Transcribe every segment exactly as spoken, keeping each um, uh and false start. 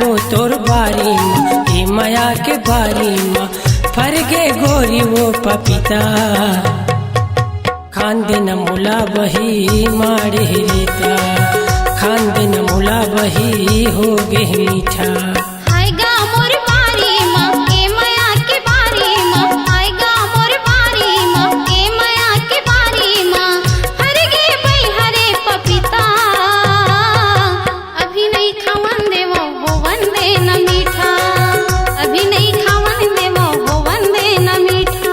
ओ तोर बारी म, ए मया के बारी म, फर गे गोरी वो पपीता। खान दे न मोला बही माड़े रीता, खान दे न मोला बही हो गे मीठा। आय गा मोर बारी म, ए मया के बारी म, आय गा मोर बारी म, ए मया के बारी म, फर गे बई हरे पपीता। अभी नइ खावन देवो, होवन दे न मीठा। अभी नइ खावन देवो, होवन दे न मीठा।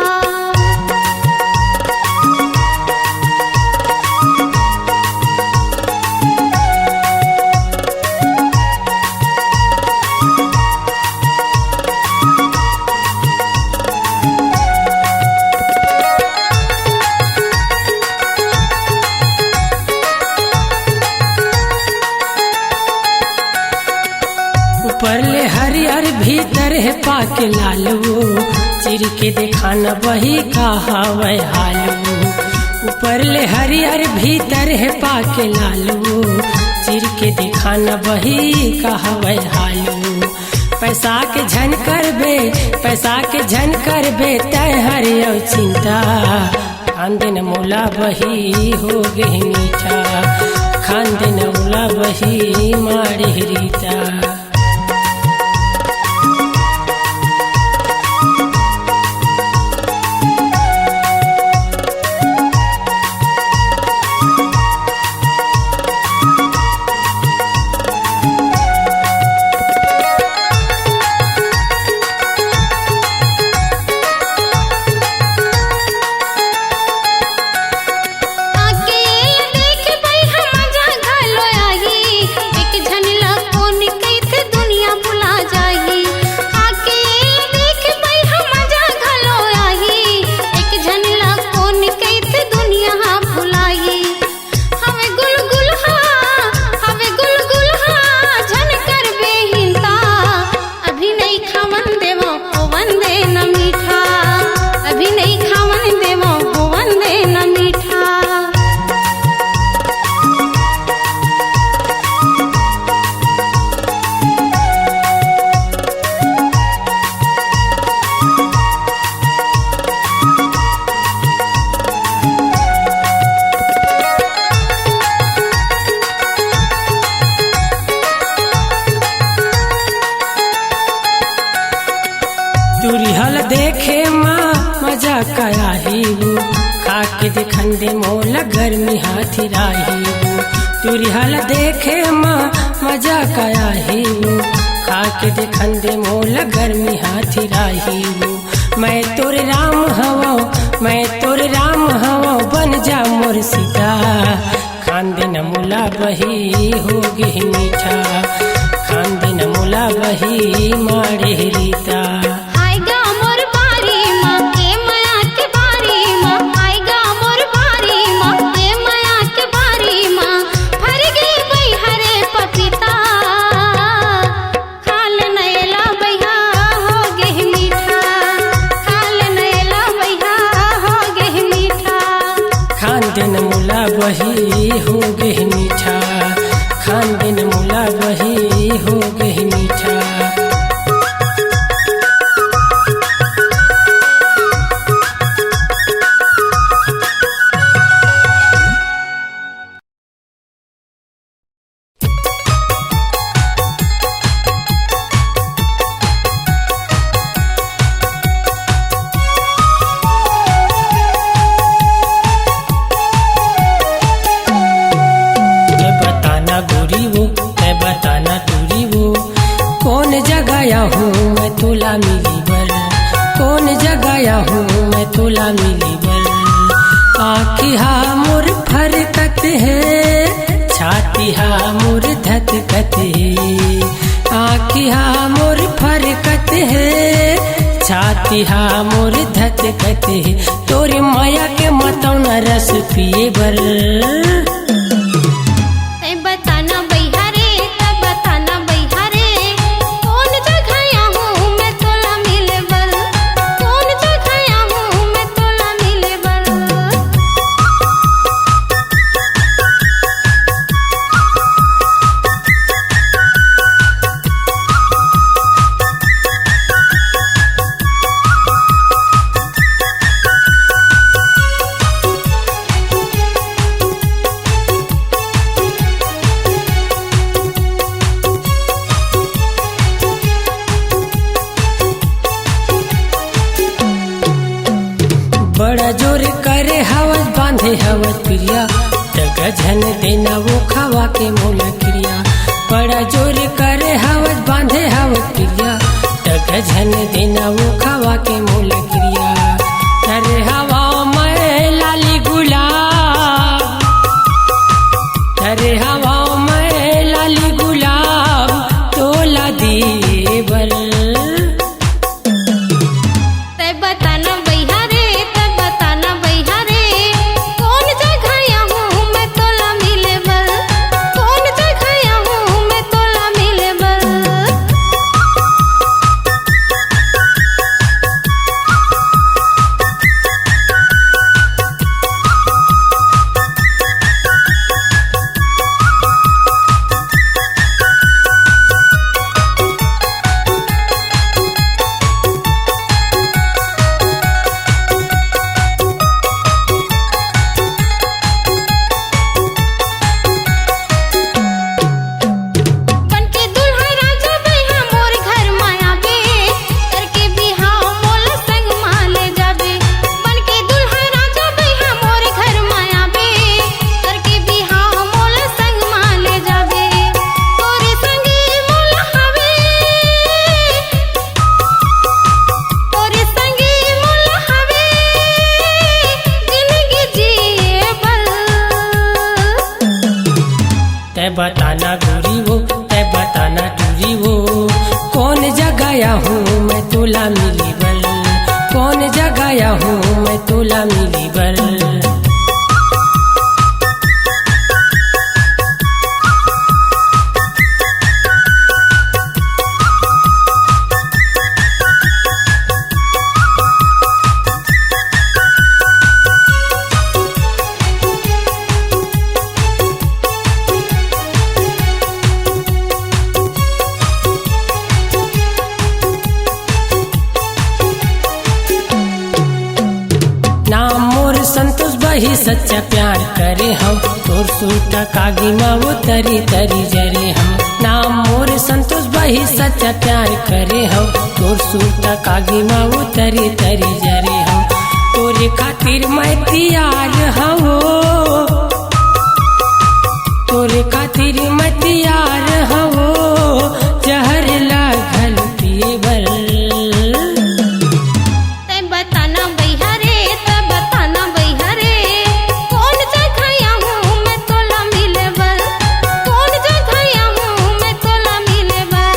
ऊपर ले हरियर भीतर हे पाके लाल वो, चिर के देखा न बही का हवय हाल वो। ऊपर ले हरियर भीतर हे पाके लाल वो, चिर के देखा न बही का हवय हाल वो। पैसा के झन करबे, पैसा के झन करबे, तय हर अउ चिंता। खान दे न मोला बही हो गे मीठा, खान दे न मोला बही माड़े रीता। आके देख बई हम जा घलो आही, एक झन ला कोन कहिथे दुनिया भुला जाही। आके देख बई हम जा घलो आही, एक झन ला कोन कहिथे दुनिया भुलाही। हवे गुलगुल हा, हवे गुलगुल हा, झन करबे हिंता। अभी नइ खावन देवो, होवन दे न मीठा। अभी नइ खावन देवो, होवन दे न मीठा। तुरिहा ल देखे म मजा का आही वो, खा के देखन दे मोला गर्मी हाथी राही वो। तुरिहा ल देखे म मजा का आही वो, खा के देखन दे मोला गर्मी हाथी राही वो। मैं तोर राम हवो, मैं तोर राम हवो, बन जा मोर सीता। खान दे न मोला बही हो गे मीठा, खान दे न मोला बही माड़े रीता। आय गा मोर बारी म, ए मया के बारी म, आय गा मोर बारी म, ए मया के बारी म, फर गे बई हरे पपीता। खाल नैला बइहा हो गे मीठा, खाल नैला बइहा हो गे मीठा। खान दे न मोला बही हो गे मीठा, खान दे न मोला बही हो गे मीठा। तै बताना गोरी वो, तै बताना टूरी वो, कोन जगह आहूँ मैं तोला मिली बर, कोन जगह आहूँ मैं तोला मिली बर। आँखी हा मोर फरकत हे, छाती हा मोर धधकत हे। आँखी हा मोर फरकत हे, छाती हा मोर धधकत हे। तोर मया के मतौना रस पिए बर। तै बताना बइहा रे, तै बताना बइहा रे, कोन जगह आहूँ मैं तोला मिले बर, कोन जगह आहूँ मैं तोला मिले बर। बांधे हवत पिरिया, त गजन देना वो खवा के मोला क्रिया। बड़ा जोर करे हवत, बांधे हवत पिरिया, त गजन देना वो खवा के मोला क्रिया। अरे हवा मैं लाली गुलाब, अरे हवा मैं लाली गुलाब, तोला दे बर। तै बता ना बइहा रे, तै बता ना बइहा रे, कोन जगह आहूँ मैं तोला मिले बर, कोन जगह आहूँ मैं तोला मिले बर। बन के दुल्हा राजा बइहा मोर घर मा आबे, करके बिहाव मोला संग मा ले जाबे। बन के दुल्हा राजा बइहा मोर घर मा आबे, करके बिहाव मोला संग मा ले जाबे। तोरे संगे मोला हवे, तोरे संगे मोला हवे, जिंदगी जिए बर। तै बता ना गोरी वो, तै बता ना टूरी वो, कोन जगह आहूँ मैं तोला मिले बर, कोन जगह आहूँ मैं तोला मिले बर। नाम मोर संतोष बही, सच्चा प्यार करे हँव, तोर सूरत आगी मा वो तरी तरी जरे हँव। नाम मोर संतोष बही, सच्चा प्यार करे हँव, तोर सूरत आगी मा वो तरी तरी जरे हँव। तोरे खातिर मैं तियार हँव, तोरे खातिर मैं तियार हँव, जहर ला घलो पिए बर। तै बता ना बइहा रे, तै बता ना बइहा रे, कोन जगह आहूँ मैं तोला मिले बर, कोन जगह आहूँ मैं तोला मिले बर।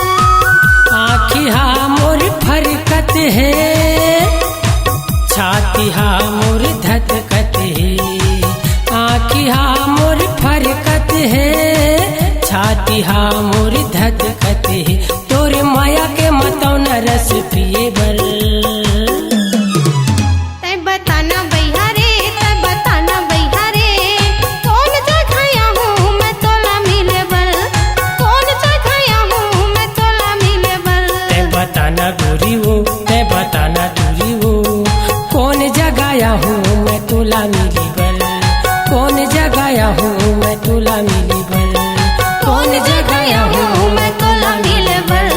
आँखी हा मोर फरकत हे, छाती हा मोर धधकत हे, आँखी हा मोर फरकत हे, छाती हा मोर धधकत हे, तोर मया के मतौना रस पिए बर। तै बता ना बइहा रे, तै बता ना बइहा रे, कोन जगह आहूँ मैं तोला मिले बर, कोन जगह आहूँ मैं तोला मिले बर। तै बता ना गोरी वो, तै बता ना टूरी वो, कोन जगह आहूँ मैं तोला मिले बर, कोन जगह आहूँ मैं तोला मिले बर, कोन जगह आहूँ मैं तोला मिले बर।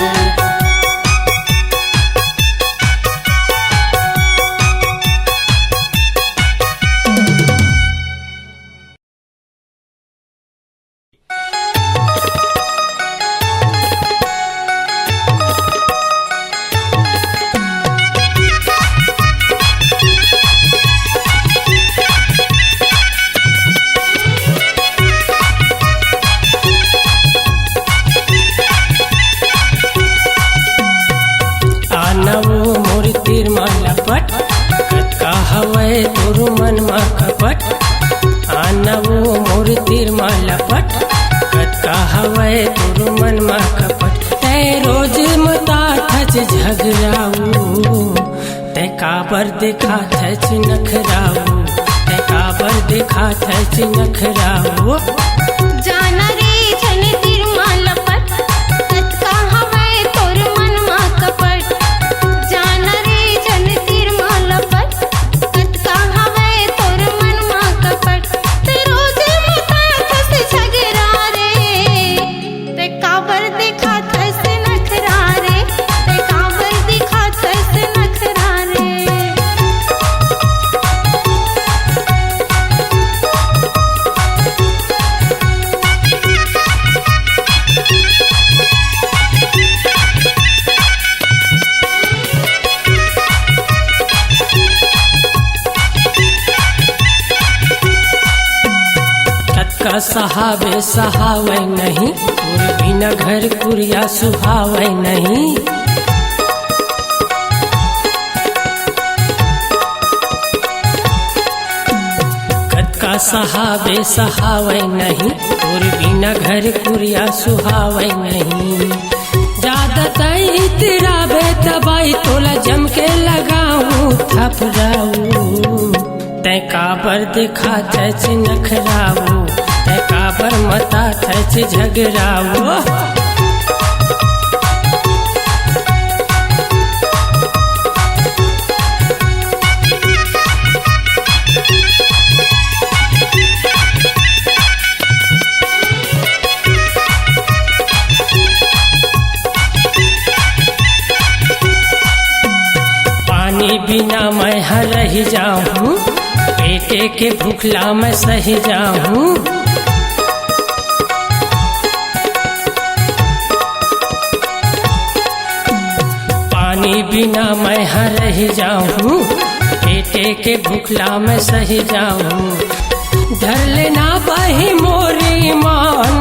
आना वो मोर तीर मा लपट, कतका हवय तोर मन मा कपट। आना वो मोर तीर मा लपट, कतका हवय तोर मन मा कपट। तै रोज मताथच झगराऊ, तै काबर देखाथच नखराऊ, तै काबर देखाथच नखराऊ। जाना रे झन तीर मा लपट, कतका हवय तोर मन मा कपट। जाना रे झन तीर मा लपट, कतका हवय तोर मन मा कपट। तै रोज मताथस झगरा रे, तै काबर देखाथस नखरा रे, तै काबर देखाथस नखरा रे। सहावे सहावै नहीं, तोर बिना घर कुरिया सुहावै नहीं। कतका सहावे सहावै नहीं, तोर बिना घर कुरिया सुहावै नहीं। जादा तैं इतराबे तबाई, तोला जम के लगाहूं थपराऊ। तैं काबर दिखाथस नखराऊ, तैं काबर मताथस झगराऊ। पानी बिना मैं ह रहि जाहूं, पेटे के भूख ला मैं सहि जाहूं। पानी बिना मैं ह रहि जाहूं, पेटे के भूख ला मैं सहि जाहूं। धर लेना बाही मोर ईमान,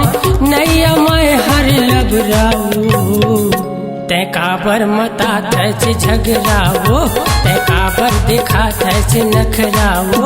नैया मैं हर लबराऊ। तैं काबर मताथस झगराऊ, तैं काबर दिखाथस नखराऊ।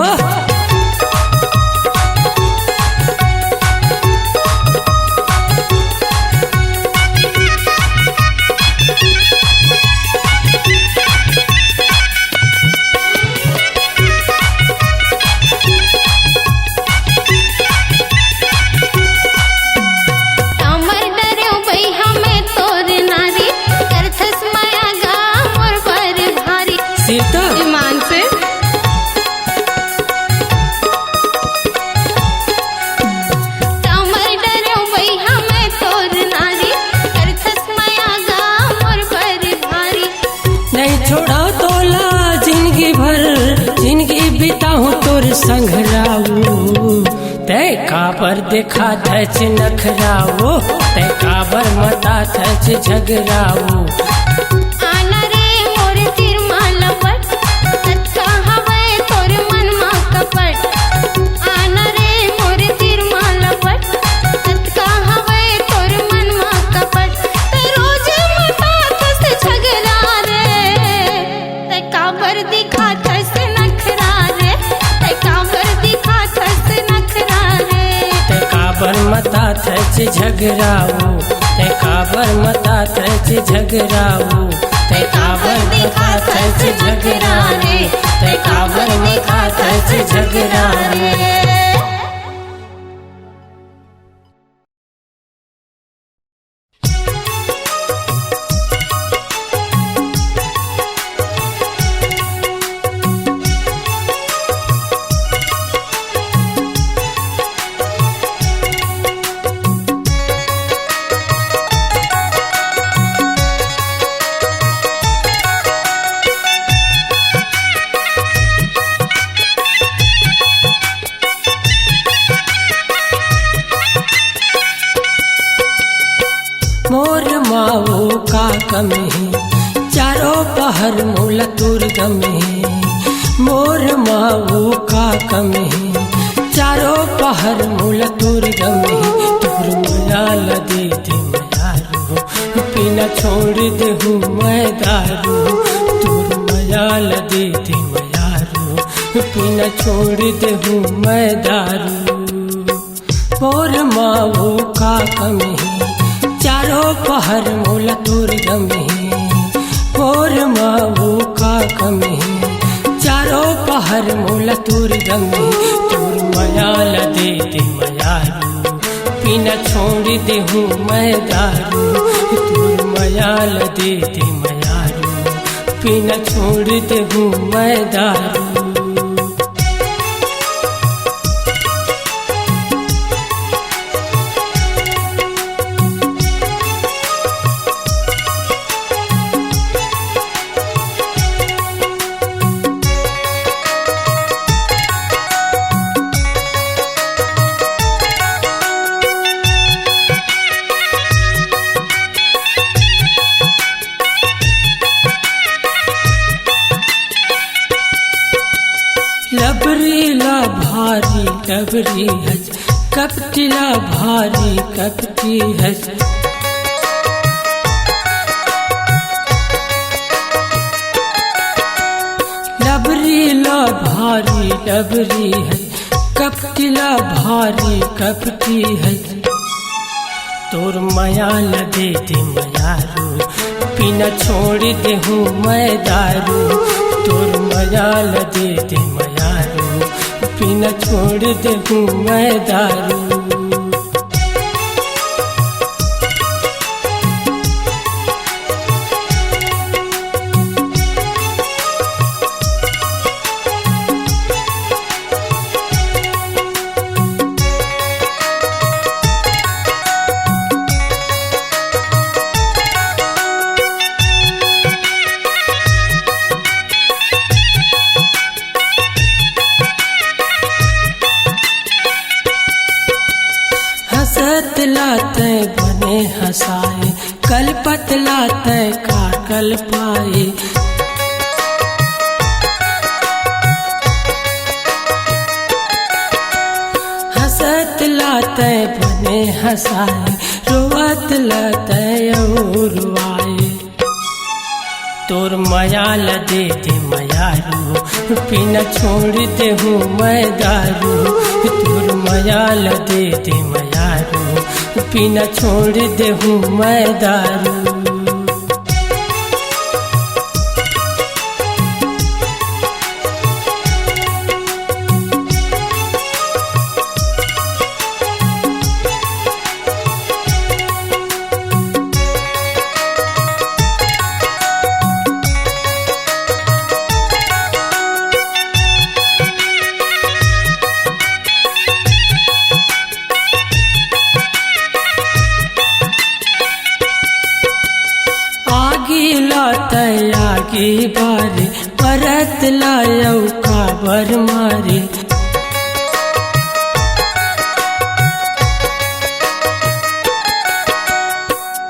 काबर डरेंव बइहा मैं तोर नारी, करथस मया गा मोर बर भारी। सीता। ईमान से। काबर डरेंव बइहा मैं तोर नारी, करथस मया गा मोर बर भारी। नहीं छोड़ाव तोला जिंदगी भर, जिंदगी बिताहूं तोर संघराऊ। तैं काबर दिखाथस नखराऊ, तैं काबर मताथस झगराऊ। आना रे मोर तीर मा लपट, कतका हवय तोर मन मा कपट। आना रे मोर तीर मा लपट, कतका हवय तोर मन मा कपट। तैं रोज मताथस झगरा रे, तैं काबर दिखाथस नखरा रे, तैं काबर दिखाथस नखरा रे। तैं काबर मताथस झगराऊ, तैं काबर मताथस झगराऊ। तैं काबर दिखाथस झगरा रे, तैं काबर दिखाथस झगरा रे। मोर माँ वो का कमी हे, चारों पहर मोला तोर गमी हे। मोर माँ वो का कमी हे, चारों पहर मोला तोर गमी हे। तोर मया ल दे दे मयारू, पीना छोड़ देहूँ मैं दारू। तोर मया ल दे दे मयारू, पीना छोड़ देहूँ मैं दारू। मोर माँ वो का कमी हे, चारों पहर मोला तोर गमी हे। मोर माँ वो का कमी हे, चारों पहर मोला तोर गमी हे। तोर मया ल दे दे मयारू, पीना छोड़ देहूँ मैं दारू। तोर मया ल दे दे मयारू, पीना छोड़ देहूँ मैं दारू। लबरी ला भारी लबरी हच, कपटी ला भारी कपटी हस, लबरी ला भारी लबरी हस, कपटी ला भारी कपटी हस। तोर मया ल दे दे मयारू, पीना छोड़ देहूँ मैं दारू। तोर मया ल दे दे मयारू, पीना छोड़ देहूँ मैं दारू। हंसत ला तैं बने हंसाए, कलपत ला तैं का कलपाए। हंसत ला तैं बने हंसाए, रोवत ला तैं अउ रोवाए। तोर मया ल दे दे मयारू, पीना छोड़ देहूँ मैं दारू। तोर मया ल दे दे मयारू, पीना छोड़ देहूँ मैं दारू। आगी ला तैं आगी बारे, परत ला अउ काबर मारे।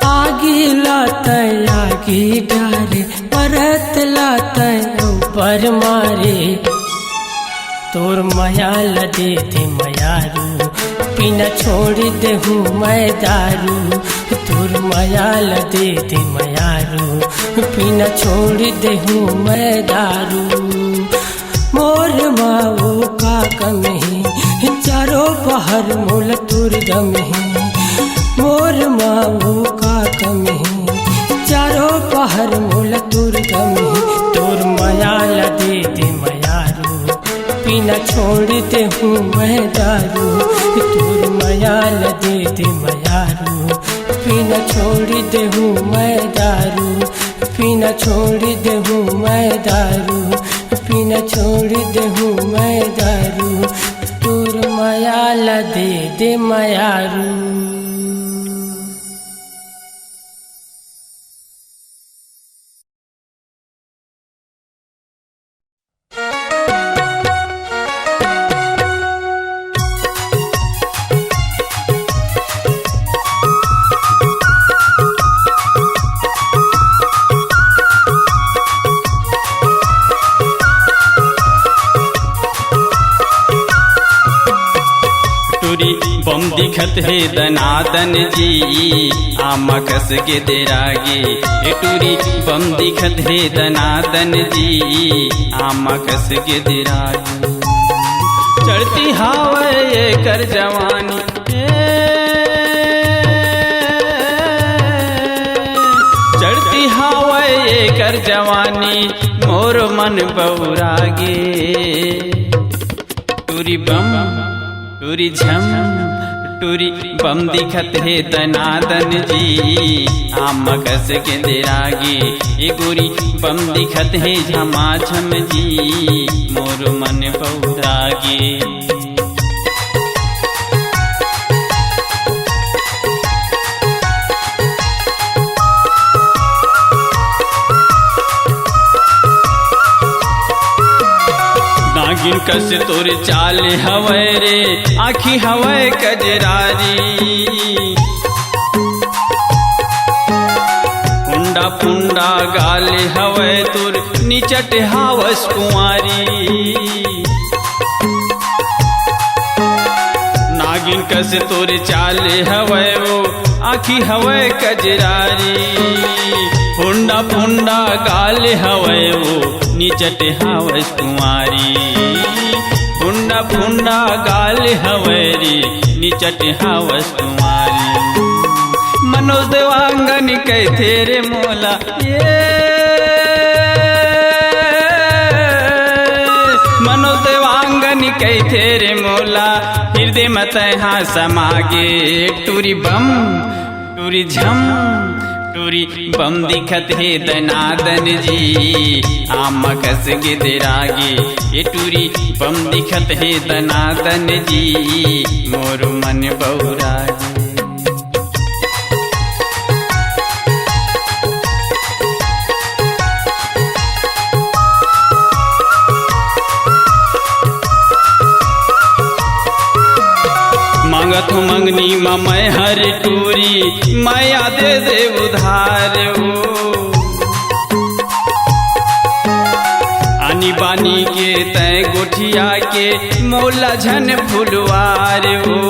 आगी ला तैं आगी डारे, परत ला तैं ऊपर मारे। तोर मया ल दे दे मयारू, पीना छोड़ देहूँ मैं दारू। तोर मया ल दे दे मयारू, पीना छोड़ देहूँ मैं दारू। मोर माँ वो का कम हे, चारों पहर मोला तोर गम हे। मोर माँ वो का कम हे, चारों पहर मोला तोर गम हे। तोर मया ल दे दे मयारू, पीना छोड़ देहूँ मैं दारू। तोर मया ल दे दे मयारू, पीना छोड़ देहूँ मैं दारू। पीना छोड़ देहूँ मैं दारू, पीना छोड़ देहूँ मैं दारू। तोर मया ल दे दे मयारू। टूरी बम दिखत हे दनादन जी, आमा कस के देरागे। ए टूरी बम दिखत हे दनादन जी, आमा कस के देरागे। चढ़ती हावय एकर जवानी, ए, चढ़ती हावय एकर जवानी, मोर मन बउरागे। टूरी बम, टूरी झम, टूरी बम दिखत हे दनादन जी, आमा कस के देरागे। ए गोरी बम दिखत हे झमाझम जी, मोर मन बउरागे। नागिन कस तोर चाल हवय रे, आँखी हवय कजरारी। पुंडा पुंडा गाल हवय तोर, निचट हावस कुंवारी। कस तोर चाल हवय वो, आँखी हवय कजरारी। फुंडा फुंडा गाल हवय वो, निचट हावस कुंवारी। फुंडा फुंडा गाल हवय रे, निचट हावस कुंवारी। मनोज देवांगन कहिथे रे मोला, ये मनोज देवांगन कहिथे रे मोला, हृदय म तैहा समागे। टूरी बम, टूरी झम, टूरी बम दिखत हे दनादन जी, आमा कस गेदरागे। ए टूरी बम दिखत हे दनादन जी, मोर मन बौरागे। मांगत हो मंगनी म मैं हर टूरी, मया दे दे उधार हो। आनी बानी के तय गोठिया के, मोला झन भुलवार हो।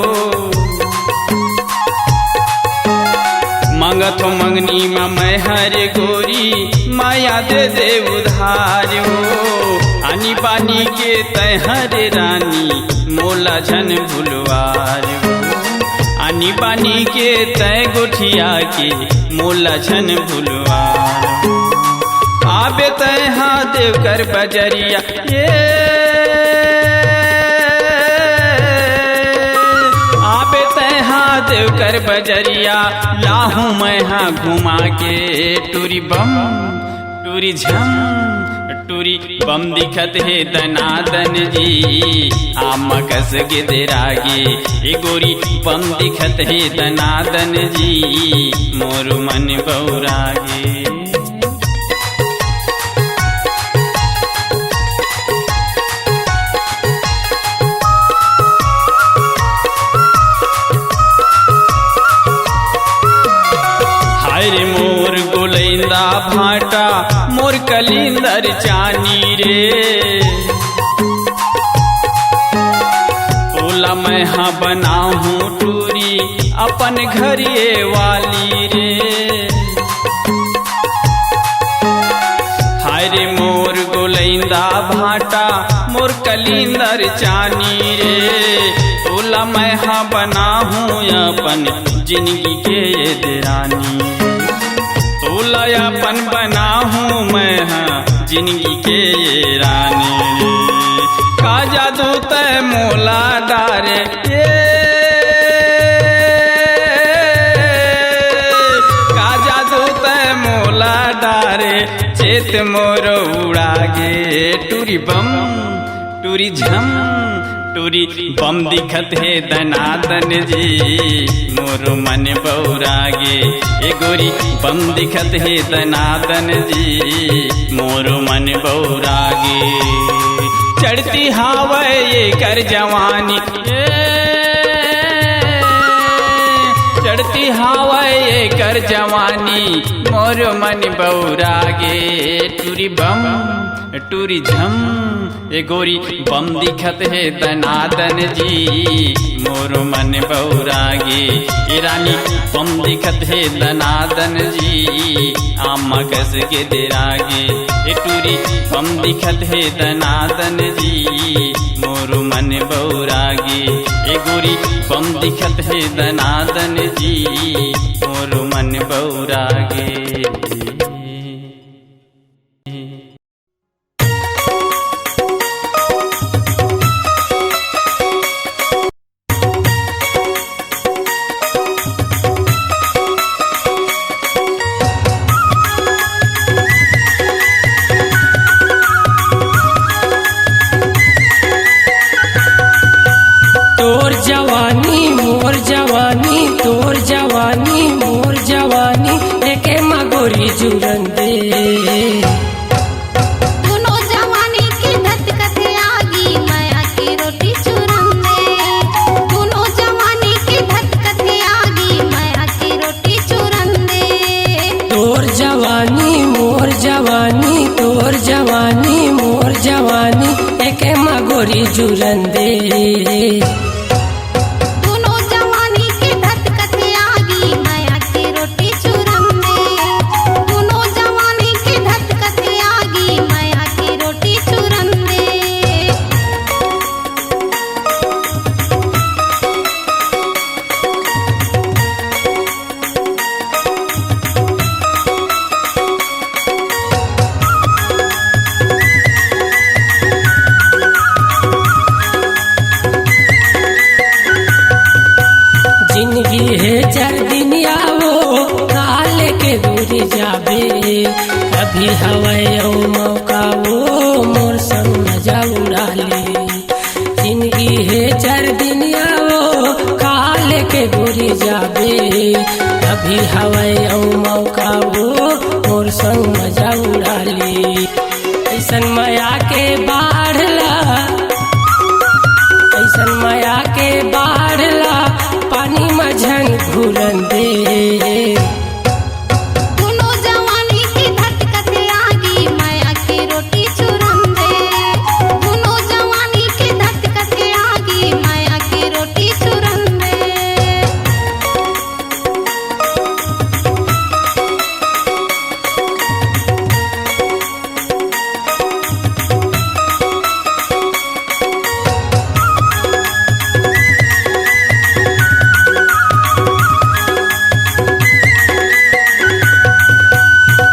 मांगत हो मंगनी म मैं हर गोरी, मया दे दे उधार हो। आनी बानी के तय हर रानी, मोला झन भुलवार हो। आनी बानी के तय गोठिया के, मोला झन भुलवार हो। आबे तैहा देवकर बजरिया, ये आबे तैहा देवकर बजरिया, लाहूं मैं हा घुमा के। टूरी बम, टूरी झम, टूरी बम दिखत हे दनादन जी, आमा कस गेदरागे। ए गोरी बम दिखत हे दनादन जी, मोर मन बौरागे। हाय रे मोर गोलैंदा भांटा, मोर कलिंदर चानी रे। तोला मैं हा बनाहूं टूरी, अपन घरिए वाली रे। हाय रे मोर गोलैंदा भांटा, मोर कलिंदर चानी रे। तोला मैं हा बनाहूं अपन जिंदगी के ये देरानी। तोला अपन बनाहूं मैं हा जिंदगी के ये रानी रे। का जादू तय मोला डारे, ये का जादू तय मोला डारे, चेत मोर उड़ागे। टूरी बम, टूरी झम, टूरी बम दिखत हे दनादन जी, मोर मन बौरागे। ए गोरी बम दिखत हे दनादन जी, मोर मन बौरागे। चढ़ती हावय एकर जवानी, ए, चढ़ती हावय एकर जवानी, मोर मन बौरागे। टूरी बम, टूरी झम, ए गोरी बम दिखत हे दनादन जी, मोर मन बौरागे। ए रानी बम दिखत हे दनादन जी, आमा कस गेदरागे। ए टूरी बम दिखत हे दनादन जी, मोर मन बौरागे। ए गोरी बम दिखत हे दनादन जी, मोर मन बौरागे। तोर जवानी मोर जवानी, तोर जवानी मोर जवानी, एके मा गोरी जुरन दे। दूनो जवानी के धधकत आगी, मया के रोटी चुरन दे। दूनो जवानी के धधकत आगी, मया के रोटी चुरन दे। तोर जवानी मोर जवानी, तोर जवानी मोर जवानी, एके मा गोरी जुरन दे। दूनो अभी हवय अउ मौका वो मोर संग मजा उड़ा ले। जिंदगी हे चार दिन या वो काल के बुरी जाबे। अभी हवय अउ मौका वो मोर संग मजा उड़ा ले। ऐसन मया के बाढ़ ला, ऐसन मया के बाढ़ ला पानी म झन घुरन दे। दुनो जवानी के धधकत आगी, मया के रोटी चुरन दे। दुनो जवानी के धधकत आगी, मया के रोटी चुरन दे।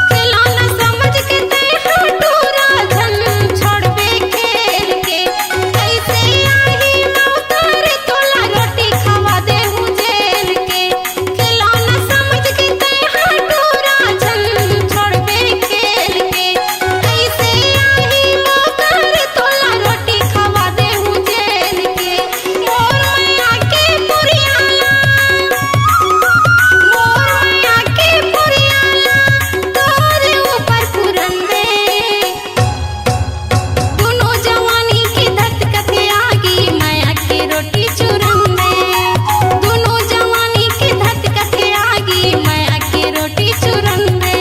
खिलौना समझ के तैं हा टूरा झन छोड़बे खेल के। कैसे आही मौका रे तोला रोटी खवा देहू जेल के। खिलौना समझ के तैं हा टूरा झन छोड़बे खेल के। कैसे आही मौका रे तोला रोटी खवा देहू जेल के। मोर मया के पुरियाला, मोर मया के पुरियाला, तोरे ऊपर पुरन दे। दुनो जवानी के धधकत आगी, मया के रोटी चुरन दे। दुनो जवानी के धधकत आगी, मया के रोटी चुरन दे।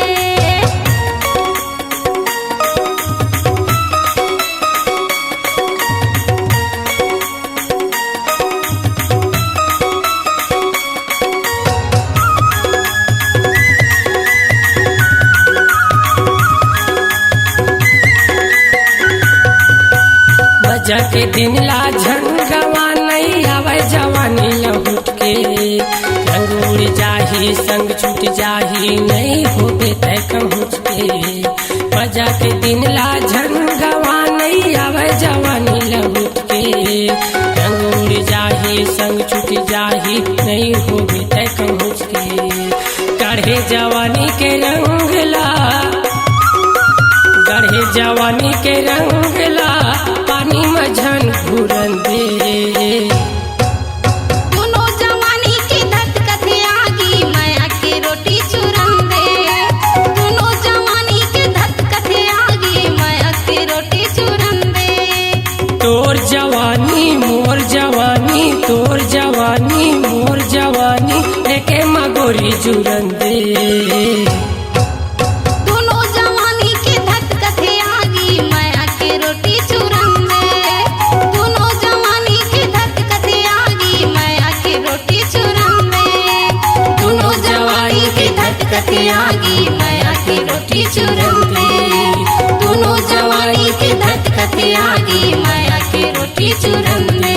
मजा के दिन ला झन गवा, नइ आवय जवानी लहुट के। रंग उड़ जाही, संग छूट जाही, नइ होबे तैं कहूँच के। मजा के दिन ला झन गवा, नइ आवय जवानी लहुट के। रंग उड़ जाही, संग छूट जाही, नइ होबे तैं कहूँच के। गढ़े जवानी के रंग ला, गढ़े जवानी के रंग ला, पानी म झन घुरन दे। दुनो जवानी के धधकत आगी, मया के रोटी चुरन दे। दुनो जवानी के धधकत आगी, मया के रोटी चुरन दे। तोर जवानी, मोर जवानी, तोर जवानी, मोर जवानी, एके म गोरी जुरन दे। दुनो जवानी के धधकत आगी, मया के रोटी चुरन दे। दुनो जवानी के धधकत आगी, मया के रोटी चुरन दे। दुनो जवानी के धधकत आगी, मया के रोटी चुरन दे। दुनो जवानी के धधकत आगी, मया के रोटी चुरन दे।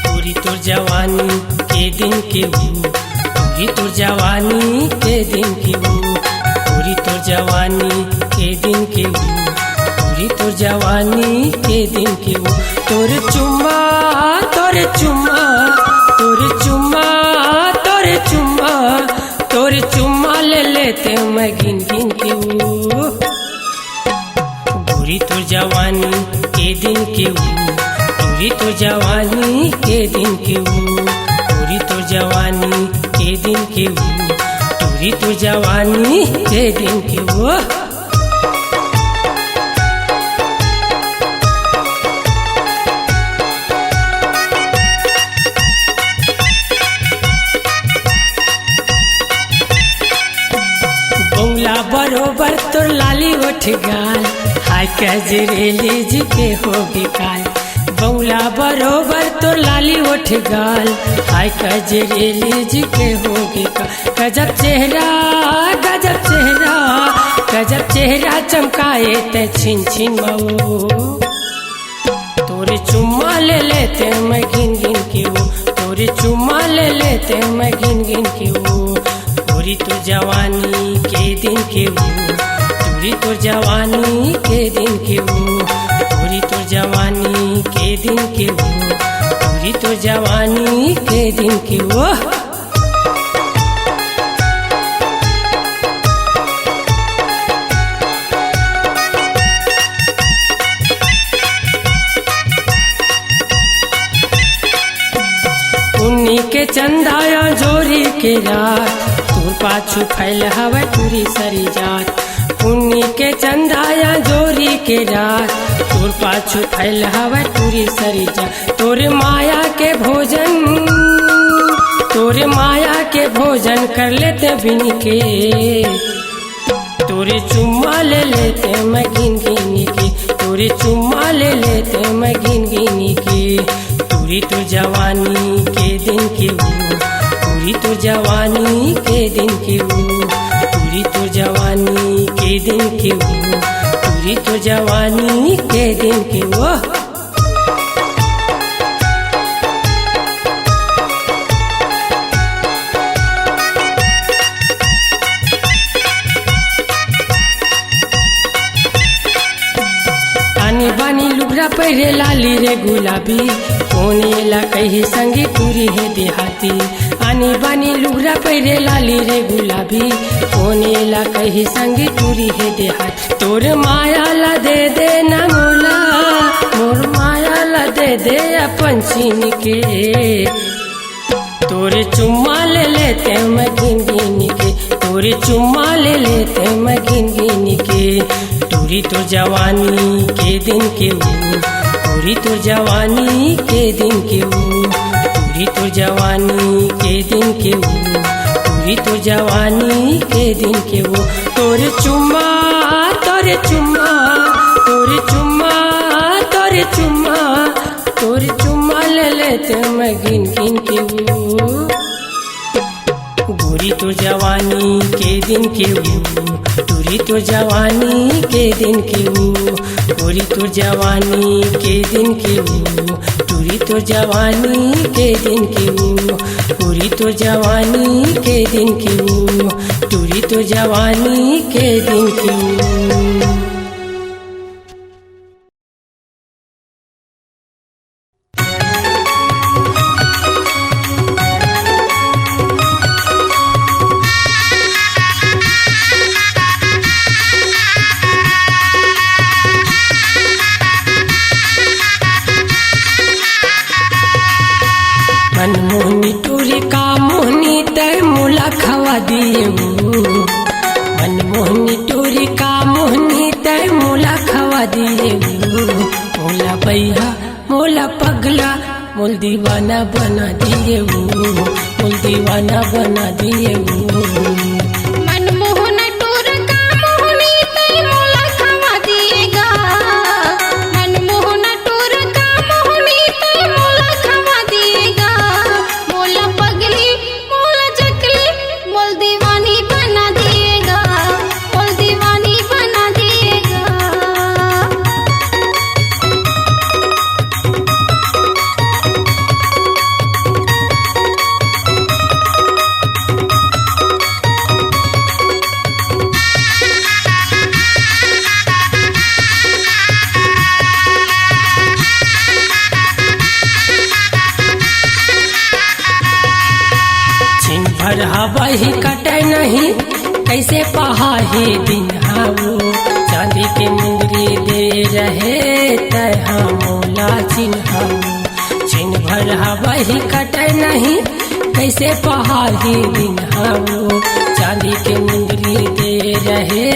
पूरी तोर जवानी के दिन के वो, पूरी तोर जवानी के दिन के वो, पूरी तोर जवानी के दिन के वो, पूरी तोर जवानी के दिन के वो। तोर चुम्मा, तोर चुम्मा, तोर चुम्मा, तोर चुम्मा, तोर चुम्मा ले लेते मैं गिन गिन के वो। गोरी तोर जवानी के दिन के वो, गोरी तोर जवानी के दिन के वो, गोरी तोर जवानी के दिन के वो, गोरी तोर जवानी के दिन के वो। बौला बरोबर तोर लाली ओठ गाल, हाय कजरेली जी के हो बेकाल। बौला बरोबर तोर लाली ओठ गाल, हाय कजरेली जी के हो बेकाल। गजब चेहरा, गजब चेहरा, गजब चेहरा चमकाए ते छिन छिन मऊ। तोरे चुम्मा ले लेते मैं गिन गिन के वो, तोरे चुम्मा ले लेते मैं गिन गिन के वो। तोरी तो जवानी के दिन के वो, तोरी तो जवानी के दिन के वो, तोरी तो जवानी के दिन के वो, तोरी तो जवानी के दिन के वो। पुन्नी के चंदा या जोरी के रात, तोर पाछू फैल हवै टूरी सरी जात। पुन्नी के चंदा या जोरी के रात, तोर पाछू फैल हवै टूरी सरी जात। तोरे माया के भोजन, तोरे माया के भोजन कर लेते बिन के। तोरे चुम्मा ले लेते मैं गिन गिन के, तोरे चुम्मा ले लेते मैं गिन गिन के। तोरी तो जवानी के दिन के वो, तोरी तो जवानी के दिन के वो, तोरी तो जवानी के दिन के वो, तोरी तो जवानी के दिन के वो। आनी बानी लुगरा पहिरे लाली रे गुलाबी, कोने ला कही संगी टूरी हे देहाती। आनी बानी लुगरा पहिरे लाली रे गुलाबी, कोने ला कही संगी टूरी हे देहाती। तोर माया ला दे दे ना मोला, मोर माया ला दे दे अपन छीन के। तोरे चुम्मा ले लेते मैं गिन गिन के, तोरे चुम्मा ले लेते मैं गिन गिन के। टूरी तो जवानी के दिन के वो, टूरी तो जवानी के दिन के वो, टूरी तो जवानी के दिन के वो, टूरी तो जवानी के दिन के वो। तोरे चुम्मा, तोरे चुम्मा, तोरे चुम्मा, तोरे चुम्मा, तोरे चुम्मा ले लेते मैं गिन गिन के वो। गोरी तोर जवानी के दिन के वो, टूरी तोर जवानी के दिन के वो, गोरी तोर जवानी के दिन के वो, टूरी तोर जवानी के दिन के वो, गोरी तोर जवानी के दिन के वो, टूरी तोर जवानी के दिन के वो। मनमोहनी टूरी का मोहनी तै मोला खवा दिए वो। मनमोहनी टूरी का मोहनी तै मोला खवा दिए वो। मोला बैहा मोला पगला, मोल दीवाना बना दिए वो, मोल दीवाना बना दिए वो। मनमोहन टूर का मोहनी तै मोला खवा दिएगा। मनमोहन टूर का मोहनी तै मोला खवा दिएगा। मोला पगली, मोला जकली, मोल दीवानी बना दिएगा, मोल दीवानी बना दिएगा। छिन भर हवा ही कटे नहीं, कैसे पहा ही दिन हावो। चांदी के मुंदरी दे रहे तै हा मोला चिन्हावो। छिन भर हवा ही कटे नहीं, कैसे पहा ही दिन हावो। चांदी के मुंदरी दे रहे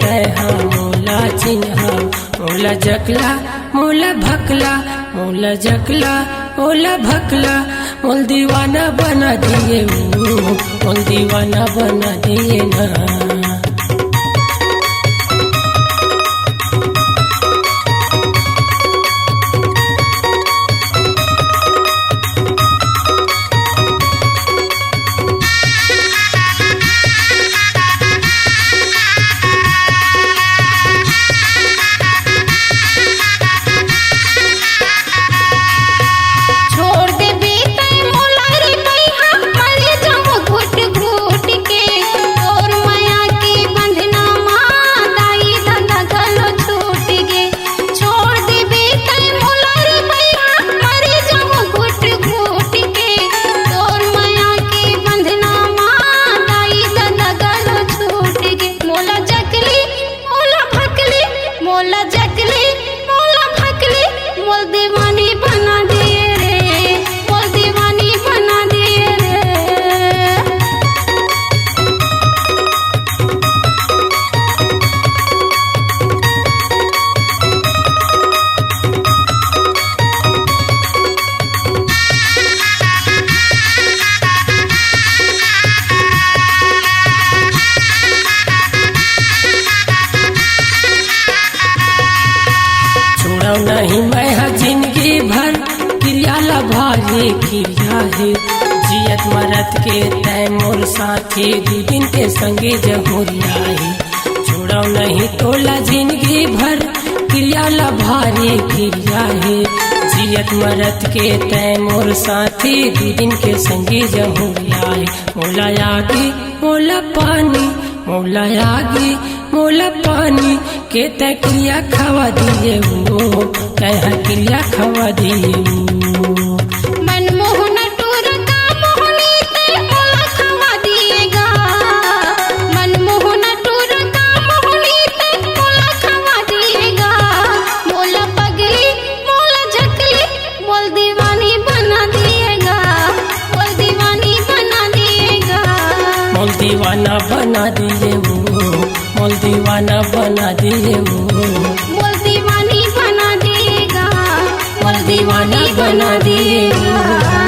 तै हा मोला चिन्हावो। मोला जकला, मोला भकला, मोला जकला, मोला भकला, मोल दीवाना बना दिए वो, मोल दीवाना बना दिए ना। किरिया हे, जियत मरत के तैं मोर साथी, दू दिन के संगे जहुरिया हे। छोड़व नहीं तोला जिंदगी भर, किरिया ला भारी किरिया हे। जियत मरत के तैं मोर साथी, दू दिन के संगे जहुरिया हे। मोला आगी मोला पानी, मोला आगी मोला पानी, के तैं किरिया खवा दिए वो, तैं ह किरिया खवा दिए वो। मनमोहन टूरा का मोहनी तैं मोला खवा दिए गा। मनमोहन टूरा का मोहनी तैं मोला खवा दिए गा। मोला पगली, मोला झकली, मोल दीवानी बना दिए गा। मोल दीवानी बना दिए गा। मोल दीवाना बना दिए वो, मोल दीवाना बना दिए वो। मोल दीवानी बना दिए गा। मोल दीवानी बना दिए गा।